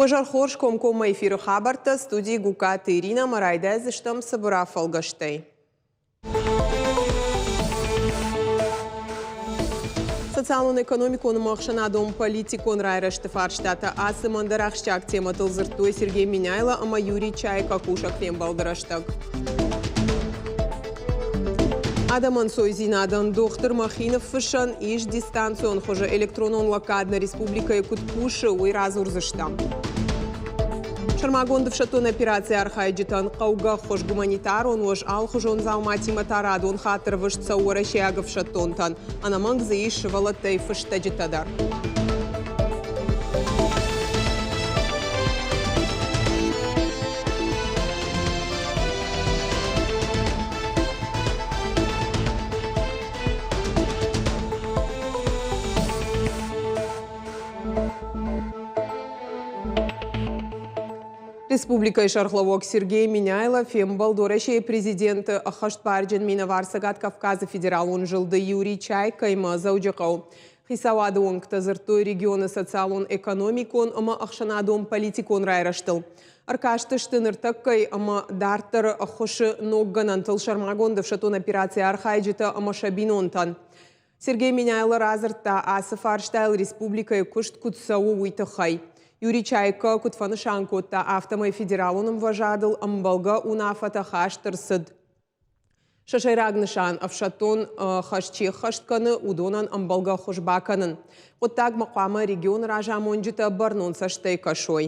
Уазӕр хорз комкоммӕ эфиры хабӕрттӕ студийы Гукаты Иринӕ ӕмӕ райдайдзыстӕм цыбыр афӕлгӕстӕй. Социалон-экономикон ӕмӕ ӕхсӕнадон-политикон райрӕзты фарстатӕ ацы ӕндӕр ахсджиаг темӕтыл дзырдтой Сергей Меняйло ӕмӕ Юрий Чайка кусӕг фембӕлды рӕстӕг. Адӕмӕн сойдзинадӕн дохтырмӕ хи ныффыссӕн ис дистанцион хуызы электронон лӕггад нӕ республикӕйы куыд кусы, уый радзурдзыстӕм. Сӕрмагонд ӕфсӕддон операцийы архайджытӕн хъӕугӕ ӕххуыс гуманитарон уӕз алыхуызон дзауматимӕ та радон хатт ӕрвыст цӕуы уӕрӕсейаг ӕфсӕддонтӕн. Ӕнӕмӕнг дзы ис сывӕллӕттӕй фыстӕджытӕ дӕр. Республикӕйы сӕргълӕууӕг Сергей Меняйло фембӕлд Уӕрӕсейы президенты ӕххӕстбарджын минӕвар Цӕгат Кавказы федералон зылды Юрий Чайкаимӕ Дзӕуджыхъӕуы. Хицауады уӕнгтӕ дзырдтой регионы социалон-экономикон ӕмӕ ӕхсӕнадон-политикон райрӕзтыл. Ӕркастысты ныртӕккӕйы ӕмӕ дарддӕры ӕххуысы ног гӕнӕнтыл сӕрмагонд ӕфсӕддон операцийы архайджытӕ ӕмӕ сӕ бинонтӕн. Сергей Меняйло радзырдта, ацы фарстайыл республикӕйы куыст куыд цӕуы, уый тыххӕй. Юрий Чайка куыд фӕнысан кодта, афтӕмӕй федералон ӕмвӕзадыл ӕмбӕлгӕ уынаффӕтӕ хаст ӕрцыд. Сӕ сӕйраг нысан ӕфсӕддон хӕс чи ӕххӕст кӕны, уыдонӕн ӕмбӕлгӕ ӕххуыс бакӕнын. Хъуыддагмӕ хъуамӕ регионы разамонджытӕ бӕрнон цӕстӕй кӕсой.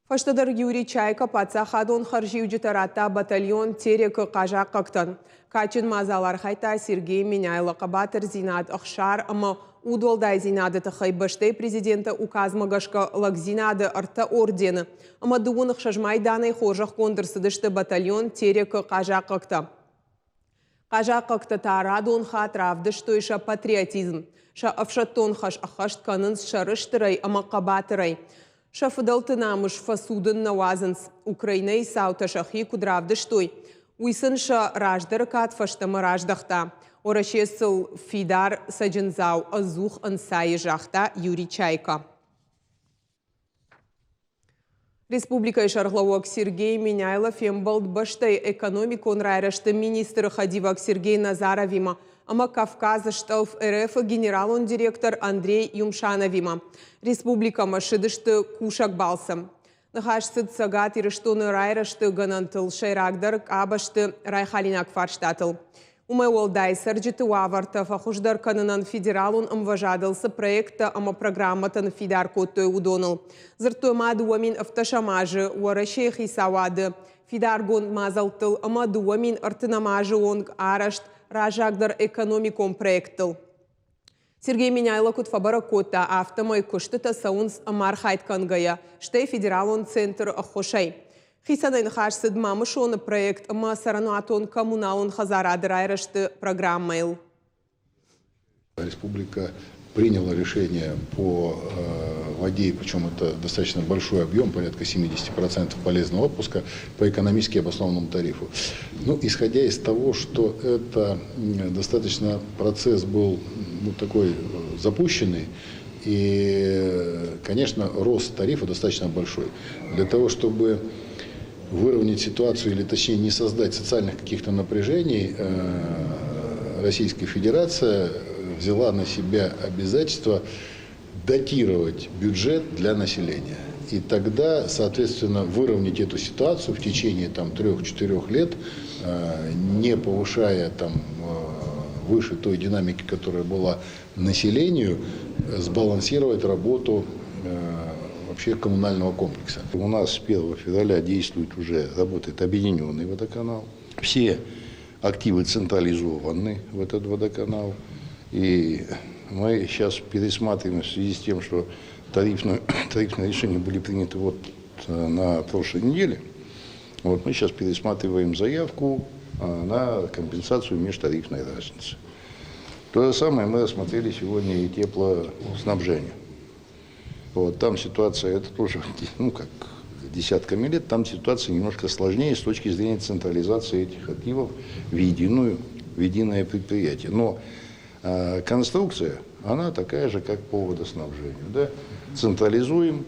Фӕстӕдӕр Юрий Чайка паддзахадон хӕрзиуджытӕ радта батальон Терекы хъазахъхъӕгтӕн. Кадджын мадзал архайдта Сергей Меняйло хъӕбатырдзинад, ӕхсар ӕмӕ удуӕлдайдзинады тыххӕй бӕстӕйы президенты указмӕ гӕсгӕ лӕгдзинады ӕртӕ ордены ӕмӕ 26 майданӕй хорзӕхгонд ӕрцыдысты батальон Терекы хъазахъхъӕгтӕ. Хъазахъхъӕгтӕ та радон хатт равдыстой сӕ патриотизм. Сӕ ӕфсӕддон хӕс ӕххӕст кӕнынц сӕрыстырӕй ӕмӕ хъӕбатырӕй. Сӕ фыдӕлты намыс фӕцудын нӕ уадзынц. Украинӕйы цаутӕ сӕхи куыд равдыстой, уый сын сӕ раздӕры кад фӕстӕмӕ раздӕхта. Уӕрӕсе сыл фидар цӕджындзау ӕдзух ӕнцайы, загъта Юрий Чайка. Республикӕйы сӕргълӕууӕг Сергей Меняйло фембӕлд бӕстӕйы экономикон райрӕзты министры хӕдивӕг Сергей Назаровимӕ ӕмӕ Кавказы стъӕлф РФ-ы генералон директор Андрей Юмшановимӕ. Республикӕмӕ ссыдысты кусӕг балцы. Ныхас цыд Цӕгат Ирыстоны райрӕзты гӕнӕнтыл, сӕйрагдӕр къабӕзты райхалинаг фарстатыл. Уымӕй уӕлдай, цӕрджыты уавӕртӕ фӕхуыздӕр кӕнынӕн федералон ӕмвӕзадыл цы проекттӕ ӕмӕ программӕтӕ ныффидар кодтой, уыдоныл. Дзырдтой ма 2017 азы Уӕрӕсейы хицауады фидаргонд мадзӕлттыл ӕмӕ 2030 азы онг арӕзт раззагдӕр экономикон проекттыл. Сергей Меняйло куыд фӕбӕрӕг кодта, афтӕмӕй куыстытӕ цӕуынц ӕмархайд кӕнгӕйӕ, стӕй федералон центры ӕххуысӕй. Хицӕнӕй ныхас цыд Мамысоны проект ӕмӕ цӕрӕнуатон-коммуналон хӕдзарады райрӕзты программӕйыл. Республика приняла решение по воде, причем это достаточно большой объем, порядка 70% полезного отпуска, по экономически обоснованному тарифу. Ну, исходя из того, что это достаточно процесс был ну, такой запущенный, и, конечно, рост тарифа достаточно большой. Для того, чтобы выровнять ситуацию или, точнее, не создать социальных каких-то напряжений, Российская Федерация взяла на себя обязательство датировать бюджет для населения. И тогда, соответственно, выровнять эту ситуацию в течение там, 3-4 лет, не повышая там, выше той динамики, которая была населению, сбалансировать работу вообще коммунального комплекса. У нас с 1 февраля действует уже, работает объединенный водоканал. Все активы централизованы в этот водоканал. И мы сейчас пересматриваем в связи с тем, что тарифные, тарифные решения были приняты вот на прошлой неделе. Вот мы сейчас пересматриваем заявку на компенсацию межтарифной разницы. То же самое мы рассмотрели сегодня и теплоснабжение. Вот, там ситуация, это тоже, ну, как десятками лет, там ситуация немножко сложнее с точки зрения централизации этих активов в, единую, в единое предприятие. Но Конструкция, она такая же, как по водоснабжению. Да? Централизуем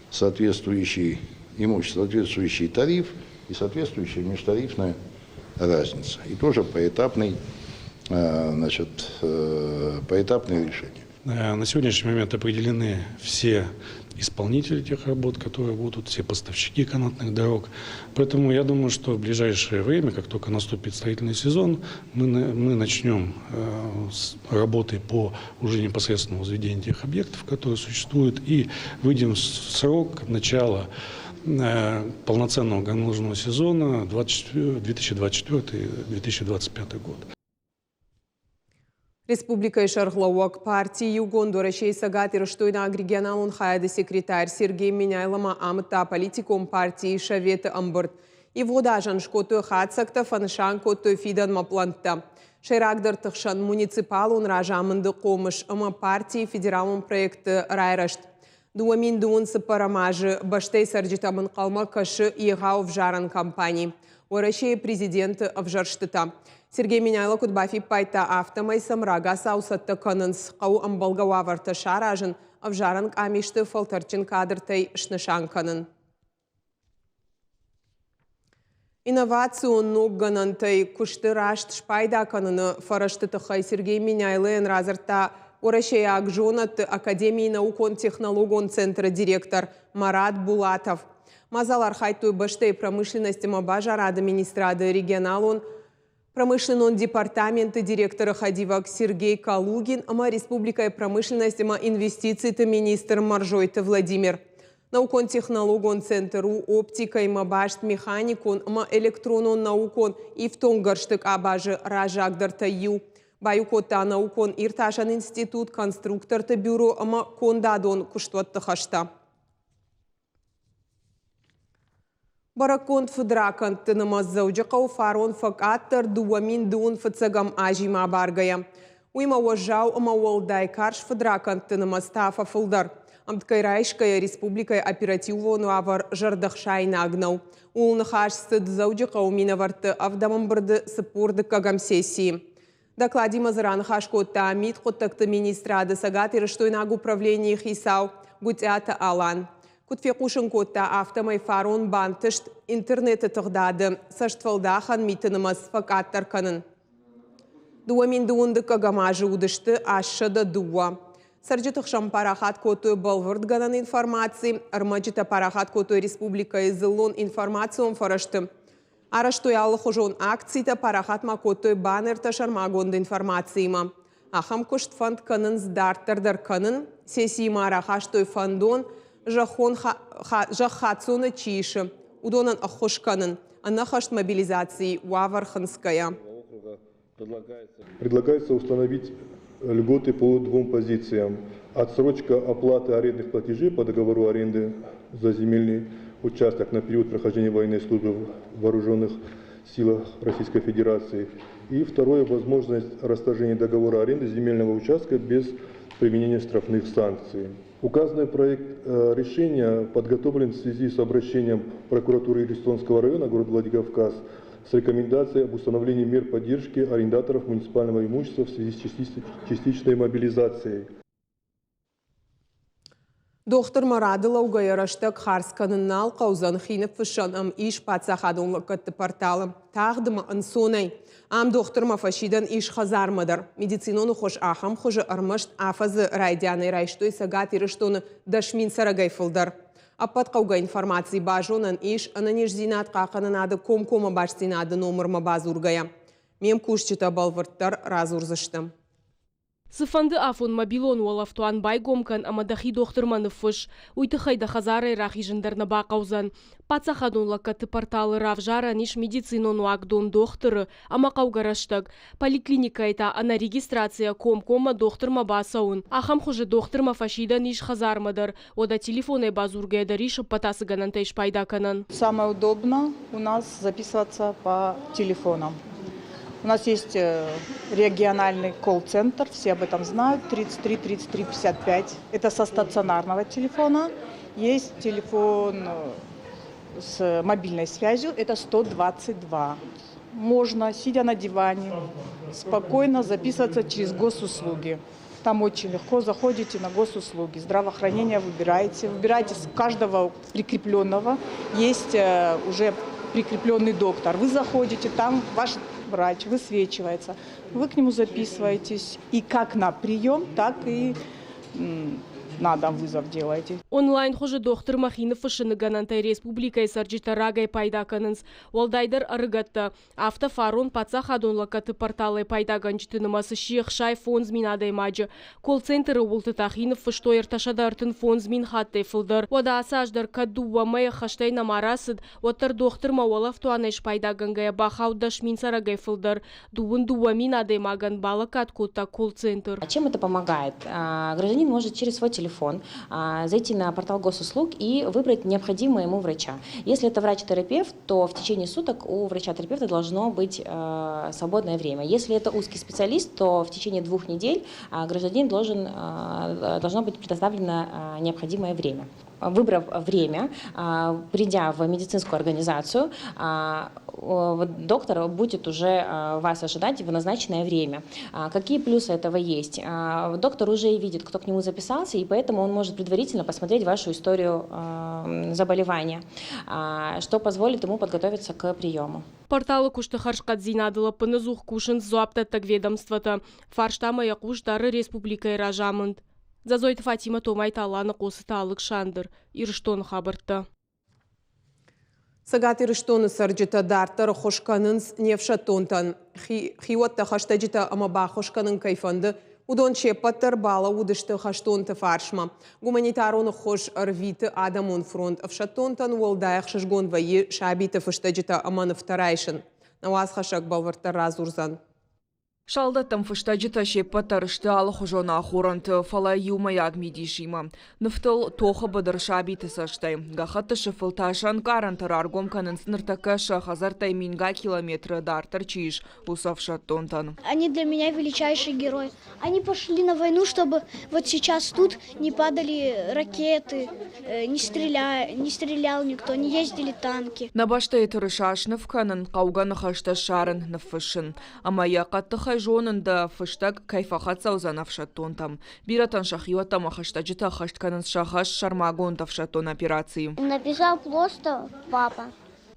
соответствующий имущество, соответствующий тариф и соответствующая межтарифная разница. И тоже поэтапный, значит, поэтапное решение. На сегодняшний момент определены все исполнители тех работ, которые будут, все поставщики канатных дорог. Поэтому я думаю, что в ближайшее время, как только наступит строительный сезон, мы начнем с работы по уже непосредственному возведению тех объектов, которые существуют, и выйдем в срок начала полноценного горнолыжного сезона 2024-2025 год. Республикӕйы сӕргълӕууӕг, парти Иугонд Уӕрӕсейы цӕгатирыстойнаг регионалон хайады секретарь Сергей Меняйло ма амыдта политикон партийы советы ӕмбырд. Ивгъуыд азӕн скодтой хатдзӕгтӕ, фӕнысан кодтой фидӕнмӕ пълӕнттӕ. Сӕйрагдӕрты хсӕн муниципалон разамынды хъомыс ӕмӕ партийы федералон проектты райрӕзт. 2024 азы бӕстӕйы цӕрджытӕм ӕнхъӕлмӕ кӕсы егъау ӕвзарӕн кампани Уӕрӕсейы президенты ӕвзӕрстытӕ. Сергей Меняйло куыд бафиппайдта, афтӕмӕй сӕм рагацау цӕттӕ кӕнынц. Хъӕуы ӕмбӕлгӕ уавӕртӕ саразын, ӕвзарӕн къамисты фӕлтӕрдджын кадртӕй снысан кӕнын. Инновацион ноггӕнӕнтӕй куысты раст спайда кӕныны фӕрӕзты тыххӕй Сергей Меняйлойӕн радзырдта Уӕрӕсейаг зонӕдты академийы наукон-технологон центры директор Марат Булатов. Мадзал архайдтой бӕстӕйы промышленность ӕмӕ базарады министрады регионалон промышленнон департаменты директоры хӕдивӕг Сергей Калугин ӕмӕ республикӕйы промышленность ӕмӕ инвестициты министр Мӕрзойты Владимир. Наукон-технологон центр у оптикӕимӕ баст механикон ӕмӕ электронон наукон ифтонггӕрзты къабазы раззагдӕртӕй иу. Баиу кодта наукон иртасӕн институт, конструкторты бюро ӕмӕ кондадон куыстуӕтты хӕстӕ. Бӕрӕггонд фыдракӕндты нымӕц Дзӕуджыхъӕуы фарон фӕкъаддӕр 2021 азимӕ абаргӕйӕ. Уыимӕ уӕззау ӕмӕ уӕлдай карз фыдракӕндты нымӕц та фӕфылдӕр. Ӕмткӕй райсгӕйӕ республикӕйы оперативон уавӕр зӕрдӕхсаинаг нӕу. Ууыл ныхас цыд Дзӕуджыхъӕуы минӕвӕртты ӕвдӕм ӕмбырды 42-ӕм сессийы. Докладимӕ дзы раныхас кодта мидхъуыддӕгты министрады цӕгатирыстойнаг управленийы хицау Гуытъиаты Алан. Куыд фехъусын кодта, афтӕмӕй фарон бантыст интернеты тыгъдады цӕстфӕлдахӕн миты нымӕц фӕкъаддӕр кӕнын. 2012 азы уыдысты 802. Цӕрджыты хсӕн парахат кодтой бӕлвырдгӕнӕн информаци, ӕрмӕджытӕ парахат кодтой республикӕйы дзыллон информацион фӕрӕзты. Арӕзтой алыхуызон акцитӕ, парахат ма кодтой баннертӕ сӕрмагонд информациимӕ. Ахӕм куыст фӕнд кӕнынц дарддӕр дӕр кӕнын. Сессийы ма рахастой фӕндон, зӕххон зӕххацоны чи исы, уыдонӕн ӕххуыс кӕнын, ӕнӕхӕст мобилизацийы уавӕр хынцгӕйӕ. Предлагается установить льготы по двум позициям. Отсрочка оплаты арендных платежей по договору аренды за земельный участок на период прохождения военной службы в вооруженных силах Российской Федерации. И второе, возможность расторжения договора аренды земельного участка без применения штрафных санкций. Указанный проект решения подготовлен в связи с обращением прокуратуры Элистонского района города Владикавказ с рекомендацией об установлении мер поддержки арендаторов муниципального имущества в связи с частичной мобилизацией. Дохтырмӕ рады лӕугӕйӕ рӕстӕг хардз кӕнын нал хъӕудзӕн, хи ныффыссӕн ӕм ис паддзахадон лӕггӕдты порталы. Тагъд ӕмӕ ӕнцонӕй. Ам дохтырмӕ фӕсидӕн ис хӕдзармӕ дӕр. Медицинон ӕххуыс ахӕм хуызы ӕрмӕст афӕдзы райдианӕй райстой Цӕгат Ирыстоны 10 000 цӕрӕгӕй фылдӕр. Ӕппӕт хъӕугӕ информаци базонӕн ис ӕнӕниздзинад хъахъхъӕнынады комкоммӕ бастдзинады номырмӕ бадзургӕйӕ. Ме мкусджытӕ бӕлвырддӕр радзурдзысты. Цыфӕнды афон мобилон уӕлӕфтуан байгом кӕн ӕмӕ дӕхи дохтырмӕ ныффысс. Уый тыххӕй дӕ хӕдзарӕй рахизын дӕр нӕ бахъӕудзӕн. Паддзахадон лӕггӕдты порталы равзарӕн ис медицинон уагдон, дохтыры ӕмӕ хъӕугӕ рӕстӕг. Поликлиникӕйы та ӕнӕ регистрацийӕ комкоммӕ дохтырмӕ бацӕуын. Ахӕм хуызы дохтырмӕ фӕсидӕн ис хӕдзармӕ дӕр. Уӕдӕ телефонӕй бадзургӕйӕ дӕр ис ӕппӕт ацы гӕнӕнтӕй спайда кӕнӕн. Самое удобно у нас записываться по телефонам. У нас есть региональный колл-центр, все об этом знают, 33 33 55. Это со стационарного телефона. Есть телефон с мобильной связью, это 122. Можно, сидя на диване, спокойно записываться через госуслуги. Там очень легко заходите на госуслуги, здравоохранение выбираете. Выбираете с каждого прикрепленного. Есть уже прикрепленный доктор. Вы заходите, там ваш врач высвечивается. Вы к нему записываетесь и как на прием, так и на дом вызов делаете. Онлайн хуызы дохтырмӕ хи ныффыссыны гӕнӕнтӕй республикӕйы цӕрджытӕ рагӕй пайда кӕнынц, уӕлдайдӕр ӕрыгӕттӕ. Афтӕ фарон паддзахадон лӕггӕдты порталӕй пайдагӕнджыты нымӕц сси 65 000 адӕймаджы. Колл-центры уылты та хи ныффыстой 335 000 хаттӕй фылдӕр. Уӕдӕ ацы аз дӕр кӕд дыууӕ мӕйы ӕххӕстӕй нӕма рацыд, уӕддӕр дохтырмӕ уӕлӕфтуанӕй спайдагӕнгӕйӕ бахауд 10 000 цӕрӕгӕй фылдӕр. 22 000 адӕймагӕн балӕггад кодта колл-центр. Чем это помогает? Гражданин может через свой телефон зайти на портал госуслуг и выбрать необходимого ему врача. Если это врач-терапевт, то в течение суток у врача-терапевта должно быть свободное время. Если это узкий специалист, то в течение 2 недель гражданин должно быть предоставлено необходимое время. Выбрав время, придя в медицинскую организацию, вот доктор будет уже вас ожидать в назначенное время. Какие плюсы этого есть? Доктор уже и видит, кто к нему записался, и поэтому он может предварительно посмотреть вашу историю заболевания, что позволит ему подготовиться к приему. Порталы куысты хӕрзхъӕддзинадыл ӕппынӕдзух кусынц дзуапдӕттӕг ведомствотӕ. Фарстамӕ йӕ хъус дары республикӕйы разамынд. Дзӕдзойты Фатимӕ, Томайты Аланы, Хъоцыты Алыксандр. Ирыстоны хабӕрттӕ. Цӕгат Ирыстоны цӕрджытӕ дарддӕр ӕххуыс кӕнынц не фсӕддонтӕн. Хиуӕттӕ, хӕстӕджытӕ ӕмӕ баххуыс кӕнын кӕй фӕнды, уыдон се ппӕт дӕр балӕууыдысты хӕстонты фарсмӕ. Гуманитарон ӕххуыс ӕрвиты адӕмон фронт. Ӕфсӕддонтӕн уӕлдай ӕхсызгон вӕййы сабиты фыстӕджытӕ ӕмӕ нывтӕ райсын. Нӕ уацхӕссӕг бӕлвырддӕр радзурдзӕн. Салдӕттӕм фыстӕджытӕ се ппӕт дӕр сты алыхуызон ахорӕнты, фӕлӕ иумӕйаг мидисимӕ. Нывтыл тохы быдыр сабиты цӕстӕй. Гӕххӕтты сыфыл та сӕ ӕнкъарӕнтӕ раргом кӕнынц ныртӕккӕ сӕ хӕдзӕрттӕй мингай километры дарддӕр чи ис, уыцы ӕфсӕддонтӕн. Они для меня величайшие герои. Они пошли на войну, чтобы вот сейчас тут не падали ракеты, не стрелял никто, не ездили танки. Нӕ бӕстӕйы тырыса сныв кӕнын, хъӕугӕ ныхӕстӕ ссарын, ныффыссын. Ӕмӕ йӕ хъӕддыхӕй зонын дӕ фыстӕг кӕй фӕхӕццӕ уыдзӕн ӕфсӕддонтӕм. Бирӕтӕн сӕхиуӕттӕ ӕмӕ хӕстӕджытӕ ӕххӕст кӕнынц сӕ хӕс сӕрмагонд ӕфсӕддон операцийы. Написал просто папа.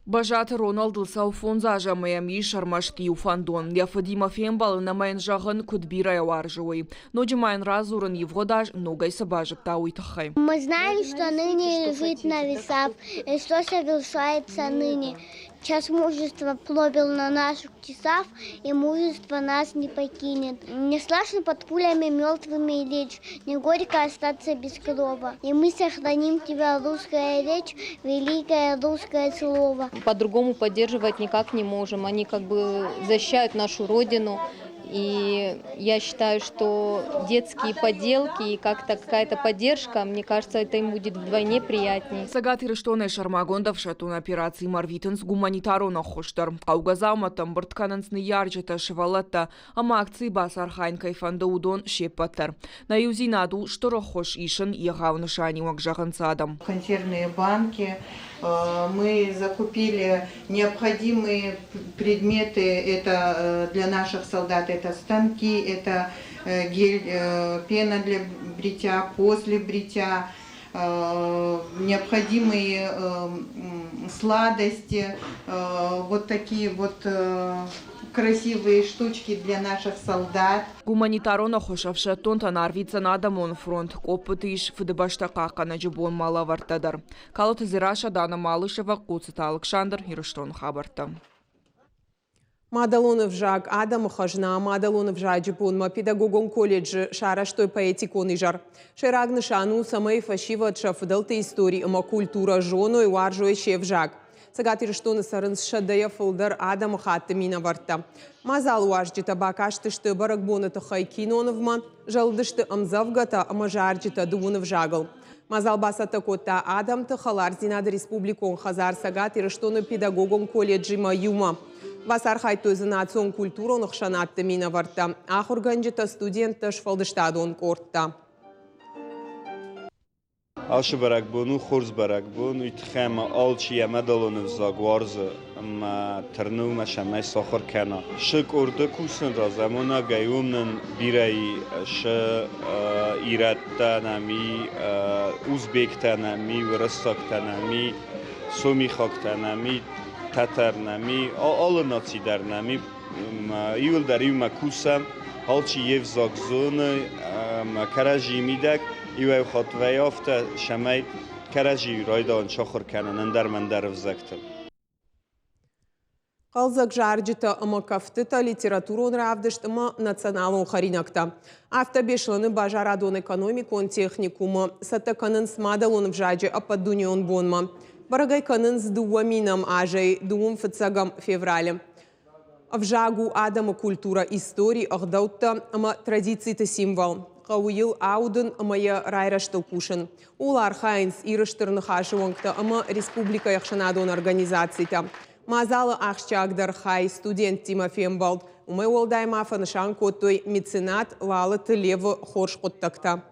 Бӕзаты Роналдыл цӕуы 5 азы ӕмӕ йӕм ис ӕрмӕст иу фӕндон. Йӕ фыдимӕ фембӕлын ӕмӕ йын зӕгъын, куыд бирӕ йӕ уарзы, уый. Ноджы ма йын радзурын, ивгъуыд аз ногӕй цы базыдта, уый тыххӕй. Мы знаем, что ныне лежит на весах, и что совершается ныне. Час мужества пробил на наших часах, и мужество нас не покинет. Не страшно под пулями мертвыми лечь, не горько остаться без крова. И мы сохраним тебя, русская речь, великое русское слово. По-другому поддерживать никак не можем. Они как бы защищают нашу родину. И я считаю, что детские поделки и как-то какая-то поддержка, мне кажется, это им будет вдвойне приятней. Цӕгат Ирыстонӕй сӕрмагонд ӕфсӕддон операцимӕ ӕрвитынц гуманитарон ӕххуыс дӕр. Хъӕугӕ дзаумӕттӕ ӕмбырд кӕнынц ныййарджытӕ, сывӕллӕттӕ ӕмӕ акцийы бацархайын кӕй фӕнды, уыдон се ппӕт дӕр. Нӕ иудзинад у стыр ӕххуыс, ис ын егъау нысаниуӕг, зӕгъынц адӕм. Консервные банки. Мы закупили необходимые предметы. Это для наших солдат, это станки, это гель, пена для бритья, после бритья, необходимые сладости, вот такие вот красивые штучки для наших солдат. Гуманитарон ӕххуыс ӕфсӕддонтӕн арвитдзӕн адӕмон фронт. Къоппыты ис Фыдыбӕстӕ хъахъхъӕнӕджы бонмӕ лӕвӕрттӕ дӕр. Калоты Дзерассӕ, Дана Малышева, Хъоцыты Алыксандр, Ирыстоны хабӕрттӕ. Мадӕлон ӕвзаг адӕмы хӕзна. Мадӕлон ӕвзаджы бонмӕ педагогон колледжы сарӕзтой поэтикон изӕр. Сӕйраг нысан у, цӕмӕй фӕсивӕд сӕ фыдӕлты истори ӕмӕ культурӕ зоной, уарзой се взаг. Цӕгат Ирыстоны цӕрынц 100-йӕ фылдӕр адӕмыхатты минӕвӕрттӕ. Мадзалы уазджытӕ бакастысты бӕрӕгбоны тыххӕй кинонывмӕ, зӕлыдысты ӕмдзӕвгӕтӕ ӕмӕ зарджытӕ дыууын ӕвзагыл. Мадзал бацӕттӕ кодта адӕмты хӕлардзинады республикон хӕдзар Цӕгат Ирыстоны педагогон колледжимӕ иумӕ. Бацархайдтой дзы национ культурон ӕхсӕнадты минӕвӕрттӕ, ахуыргӕнджытӕ, студенттӕ, сфӕлдыстадон къордтӕ. Ацы бӕрӕгбон у хорз бӕрӕгбон, уый тыххӕй ӕмӕ алчи йӕ мадӕлон ӕвзаг уарзы ӕмӕ тырны уымӕ, цӕмӕй сахуыр кӕна. Шы къорды кусын разамонӕгӕй уым нын бирӕ и шы ирӕттӕ нӕм и, узбектӕ нӕм и, уырыссӕгтӕ нӕм и, сомихӕгтӕ нӕм и, тӕтӕр нӕм и, алы наци дӕр нӕм и. Иуылдӕр иумӕ кусӕм, алчи йе взаг зоны ӕмӕ кӕрӕдзийы мидӕг иуӕй хатт вӕййы афтӕ, цӕмӕй кӕрӕдзийы райдайын сахуыр кӕнын ӕндӕр ӕмӕ ӕндӕр ӕвзӕгтыл. Хъӕлдзӕг зарджытӕ ӕмӕ кӕфтытӕ, литературон равдыст ӕмӕ националон хӕринӕгтӕ. Афтӕ Беслӕны базарадон-экономикон техникумы цӕттӕ кӕнынц мадӕлон ӕвзаджы ӕппӕтдунеон бонмӕ. Бӕрӕгӕй кӕнынц дыууӕ минӕм азӕй дыууын фыццӕгӕм февралы. Ӕвзаг у адӕмы культурӕ, истори, ӕгъдӕуттӕ ӕмӕ традициты символ. Хъӕуы йыл аудын ӕмӕ йӕ райрӕзтыл кусын. Ууыл архайынц Иры Стыр Ныхасы уӕнгтӕ ӕмӕ республикӕйы ӕхсӕнадон организацитӕ. Мадзалы ахсджиагдӕр хай студенттимӕ фембӕлд. Уымӕй уӕлдай ма фӕнысан кодтой меценат Лалыты Левы хорз хъуыддӕгтӕ.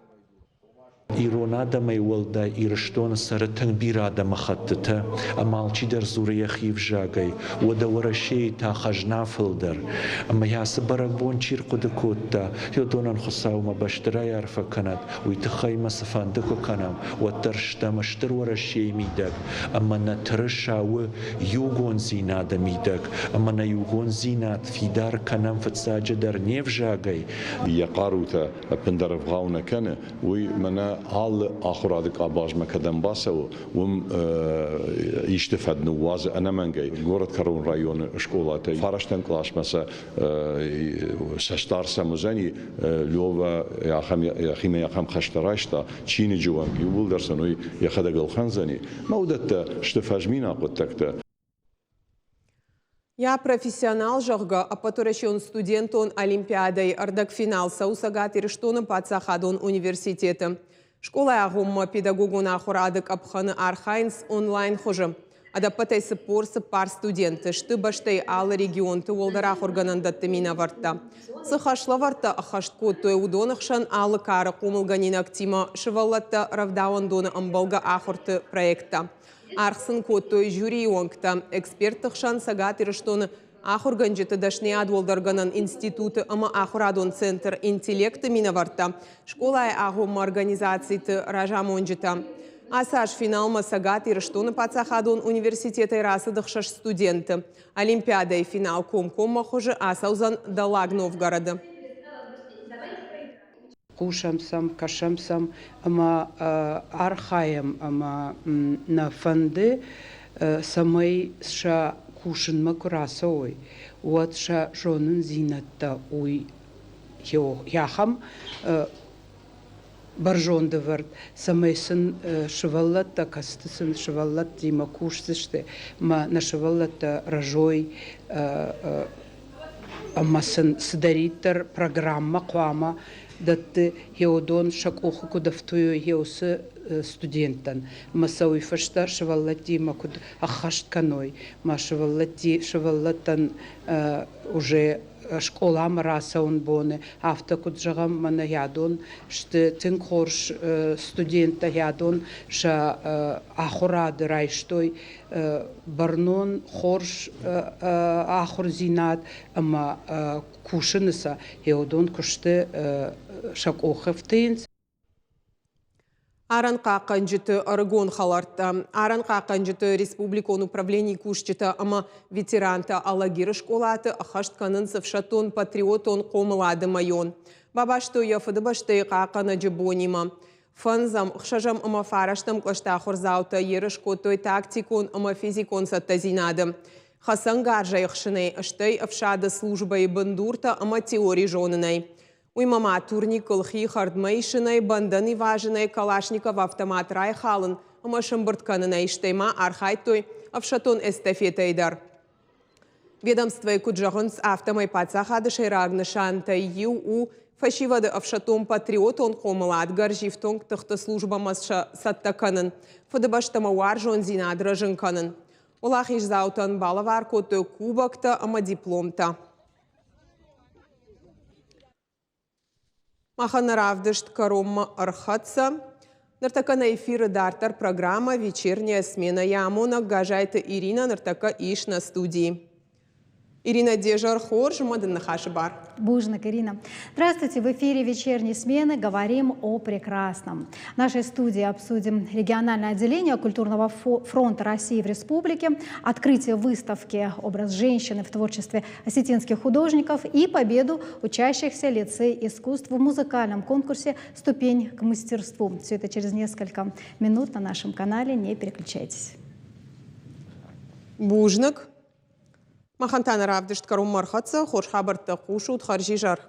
Ирон адӕмӕй уӕлдай Ирыстоны цӕры тынг бирӕ адӕмыхӕттытӕ, ӕмӕ алчидӕр дзуры йӕхи ӕвзагӕй. Уӕдӕ Уӕрӕсейы та хӕзна фылдӕр. Ӕмӕ йӕ ацы бӕрӕгбон чи рхъуыды кодта, уыдонӕн Хуыцаумӕ бӕстырӕй арфӕ кӕнӕд, уый тыххӕй ма цыфӕнды куы кӕнӕм, уӕддӕр стӕм стыр Уӕрӕсейы мидӕг, ӕмӕ нӕ тырыса у иугонддзинады мидӕг, ӕмӕ нӕ иугонддзинад фидар кӕнӕм фыццаджыдӕр не взагӕй. Йӕ хъарутӕ ӕппындӕр ӕвгъау нӕ кӕны, уый мӕнӕ алы ахуырады къабазмӕ кӕдӕм бацӕуы, уым исты фӕд ныууадзы ӕнӕмӕнгӕй. Горӕтгӕрон районы скъолатӕй фарӕстӕм къласмӕ сӕ цӕстдар сӕм уыдзӕни, Лёвӕ ахӕм йӕхимӕ ахӕм хӕстӕ райста, чиныджы уӕнг иууылдӕр сын уый йӕхӕдӕг ӕлхӕндзӕни. Мӕ уыдӕттӕ сты фӕзминаг хъуыддӕгтӕ. Я профессионал, зӕгъгӕ, ӕппӕтуӕрӕсеон студентон олимпиадӕйы ӕрдӕгфинал цӕуы Цӕгат Ирыстоны паддзахадон университеты. Скъолайы агъоммӕ педагогон ахуырады къӕпхӕны архайынц онлайн хуызы. Ӕдӕппӕтӕй 44 студенты сты бӕстӕйы алы регионты уӕлдӕр ахуыргӕнӕндӕтты минӕвӕрттӕ. Цы хӕслӕвӕрдтӕ ӕххӕст кодтой, уыдоны хсӕн алы кары хъомылгӕнинӕгтимӕ сывӕллӕттӕ рӕвдауӕндоны ӕмбӕлгӕ ахуырты проекттӕ. Аргъ сын кодтой жюрийы уӕнгтӕ, экспертты хсӕн Цӕгат Ирыстоны ахуыргӕнджыты дӕсныйад уӕлдӕргӕнӕн институты ӕмӕ ахуырадон центр «Интеллект»-ы минӕвӕрттӕ, скъолайы агъоммӕ организациты разамонджытӕ. Ацы аз финалмӕ Цӕгат Ирыстоны паддзахадон университетӕй рацыд ӕхсӕз студенты. Олимпиадӕйы финал комкоммӕ хуызы ацӕудзӕн Дӕллаг Новгороды. Хъусӕм сӕм, кӕсӕм сӕм ӕмӕ архайӕм ӕмӕ нӕ фӕнды, цӕмӕй сӕ кусынмӕ куы рацӕуой, уӕд сӕ зонындзинӕдтӕ уый ахӕм бӕрзонд ӕвӕрд, цӕмӕй сын сывӕллӕттӕ, кӕцыты сын сывӕллӕттимӕ кусдзысты ӕмӕ нӕ сывӕллӕттӕ рӕзой ӕмӕ сын цыдӕриддӕр программӕ хъуамӕ дӕтты, гъеуыдон сӕ къухы куыд ӕфтуйой, гъеуыцы студенттӕн ӕмӕ сӕ уый фӕстӕ сывӕллӕттимӕ куыд ӕххӕст кӕной, ӕмӕ сывӕллӕттӕн уже скъоламӕ рацӕуын боны, афтӕ куыд зӕгъӕм, мӕнӕ гъӕдон сты тынг хорз студенттӕ, гъӕдон сӕ ахуырады райстой бӕрнон, хорз ахуырдзинад ӕмӕ кусыны сӕ гъеуыдон куысты сӕ къухы ӕфтыйынц. Арӕнхъахъхъӕнджыты ӕрыгон хӕлӕрттӕ, арӕнхъахъхъӕнджыты республикон управленийы кусджытӕ ӕмӕ ветерантӕ Алагиры скъолаты ӕххӕст кӕнынц ӕфсӕддон-патриотон хъомылады мӕйон. Бабастой йӕ Фыдыбӕстӕйы хъахъхъӕнӕджы бонимӕ. Фӕндзӕм, ӕхсӕзӕм ӕмӕ фарӕстӕм кълӕсты ахуырдзаутӕ ерыс кодтой тактикон ӕмӕ физикон цӕттӕдзинады, хӕцӕнгарзӕй ӕхсынӕй, стӕй ӕфсады службӕйы бындуртӕ ӕмӕ теори зонынӕй. Уыимӕ ма турникыл хи хӕрдмӕ исынӕй, бӕндӕн ивазынӕй, Калашниковы автомат райхалын ӕмӕ сӕмбырд кӕнынӕй, стӕй ма архайдтой ӕфсӕддон эстафетӕйы дӕр. Ведомствойы куыд зӕгъынц, афтӕмӕй паддзахады сӕйраг нысантӕй иу у фӕсивӕды ӕфсӕддон-патриотон хъомылад гӕрзифтонг тыхты службӕмӕ цӕттӕ кӕнын, Фыдыбӕстӕмӕ уарзондзинад рӕзын кӕнын. Уӕлахиздзаутӕн балӕвар кодтой кубоктӕ ӕмӕ дипломтӕ. Махӕн нӕ равдыст кӕронмӕ ӕрхӕццӕ. Ныртӕккӕ нӕ эфиры дарддӕр программӕ «Вечерняя смена». Йӕ амонӕг Газайты Иринӕ ныртӕккӕ ис нӕ студийы. Ирина, де зӕр хорз, ӕмӕ дын ныхасы бар. Бузныг, Ирина. Здравствуйте, в эфире вечерней смены говорим о прекрасном. В нашей студии обсудим региональное отделение Культурного фронта России в республике, открытие выставки «Образ женщины в творчестве осетинских художников» и победу учащихся лицей искусств в музыкальном конкурсе «Ступень к мастерству». Все это через несколько минут на нашем канале. Не переключайтесь. Бузныг. Махӕн та нӕ равдыст кӕронмӕ ӕрхӕццӕ, хорз хабӕрттӕ хъусут, хӕрзизӕр.